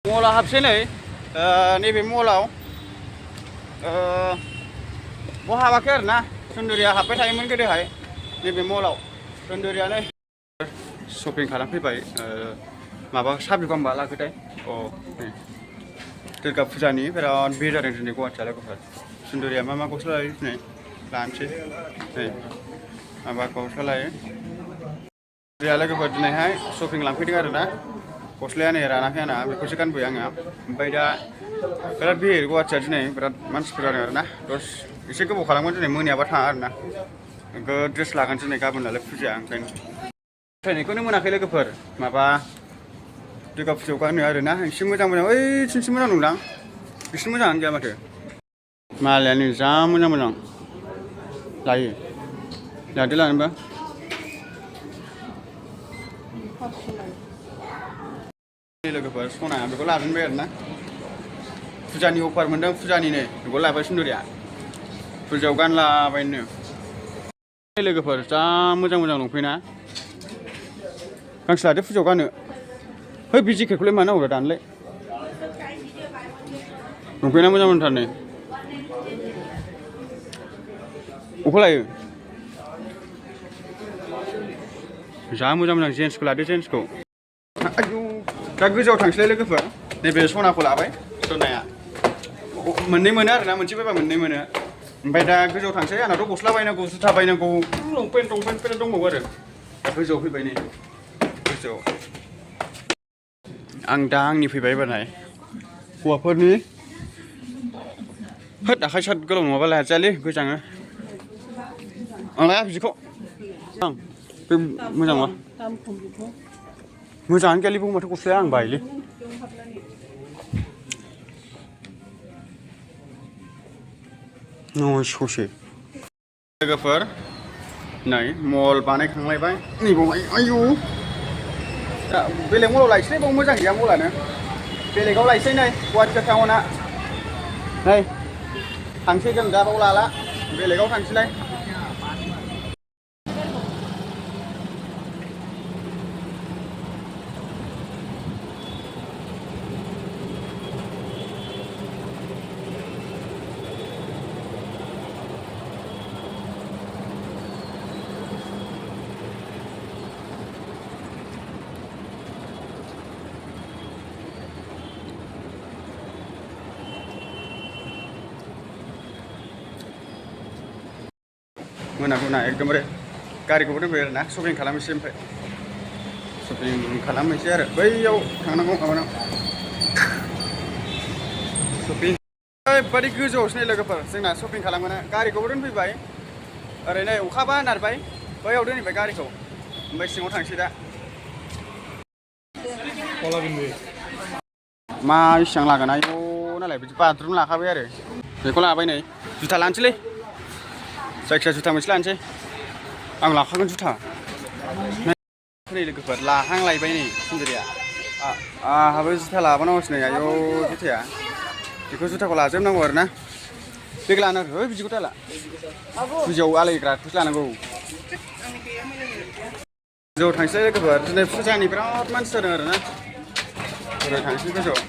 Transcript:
मलाव हाबसै नै नैबे मलाव बाव हाबाखै आरोना सुन्दरिया हाबबाय थायोमोन गोदोहाय नैबे मलाव सुन्दरियानो शपिं खालामफैबाय माबा साबि गांबा लाखोथाय दुर्गा फुजानि बिराद भिर जादों दिनै गुवाहाटियाव लोगोफोर सुन्दरिया मा गस्ला लायो दिनै लानोसै नै माबा गस्ला लायो सुन्दरिया लोगोफोर दिनैहाय शपिं लांफैदों आरोना गस्लाया नै रानाखै आंना बेखौसो गानबोयो आङो ओमफ्राय दा बिराद भिर गुवाहाटिया दिनै बिराद मानसिफोर जादों आरोना एसे गोबाव खालामगोन दिनै मोनायाबा थाङा आरोना नोगोद ड्रेस लागोन दिनै गाबोन नालाय फुजाया ओंखायनो ट्रेनिंखौनो मोनाखै लोगोफोर माबा दुर्गा फुजायाव गानो आरोना एसे मोजां ओइथिंसो मोजां नुदां एसे मोजाङानो गैया माथो मालायानो जा मोजां लायो लादो लानोबा लोगोफोर सनाया बेखौ लाजोबबाय आरोना फुजानि अफार मोनदों फुजानिनो बेखौ लाबाय सुन्दरिया फुजायाव गानलाबायनो लोगोफोर जा मोजां लंपेन्टआ गांसे लादो फुजायाव गानो है बे जेकेटखौलाय मानो नांगौ दानोलाय लंपेन्टआ मोजां मोजांथार नै अखौ लायो जा मोजां जेन्सखौ लादो जेन्सखौ आयौ दा गोजौआव थांसैलाय लोगोफोर नैबे सनाखौ लाबाय सनाया मोननै मोनो आरोना मोनसे बायबा मोननै मोनो ओमफ्राय दा गोजौआव थांसै आंनाथ' गस्ला बायनांगौ जुथा बायनांगौ लंपेन्ट दंबावो आरो दा गोजौआव फैबाय नै गोजौआव आं दा आंनि फैबाय एबारहाय हौवाफोरनि होद आखाइ साद गोलाव नङाबा लाजायालै गोजाङो आं लाया बिदिखौ आं बे मोजां नङा मोजाङानो गैयालै बेखौ माथो गस्लाया आं बायोलै ससे लोगोफोर नै मल बानायखांलायबाय नैबाव आयौ बेलेग मलाव लायसै बाव मोजां गैया मलानो बेलेगाव लायसै नै गुवाहाटि टाउना नै थांसै जों दा बाव लाला बेलेगाव थांसैलाय मोना एकदमबारे गारिखौबो दोनबाय आरोना शपिं खालामनोसै ओमफ्राय शपिं खालामनोसै आरो बैयाव थांनांगौ माबानाव शपिं ओरैबादि गोजौआवसो नै लोगोफोर जोंना शपिं खालामोना गारिखौबो दोनफैबाय ओरैनो अखाबा नारबाय बैयाव दोनहैबाय गारिखौ ओमफ्राय सिङाव थांसै दा मा इसेबां लागोन आयौ नालाय बिदि बाथरुम लाखाबाय आरो बेखौ लाबाय नै जुथा लानोसैलै जायखिया जुथा मोनसे लानोसै आं लाखागोन जुथा नै लोगोफोर लाहां लायबाय नै सुन्दरिया आंहाबो जुथा लाबोनांगौसो नै आयौ जुथाया बेखौ जुथाखौ लाजोबनांगौ आरोना बेग लानो है बिदिखौ दाला फुजायाव आलायग्राखौसो लानांगौ गोजौआव थांसै लोगोफोर दिनै फुजानि बिराद मानसि जादों आरोना ओरै थांसै गोजौआव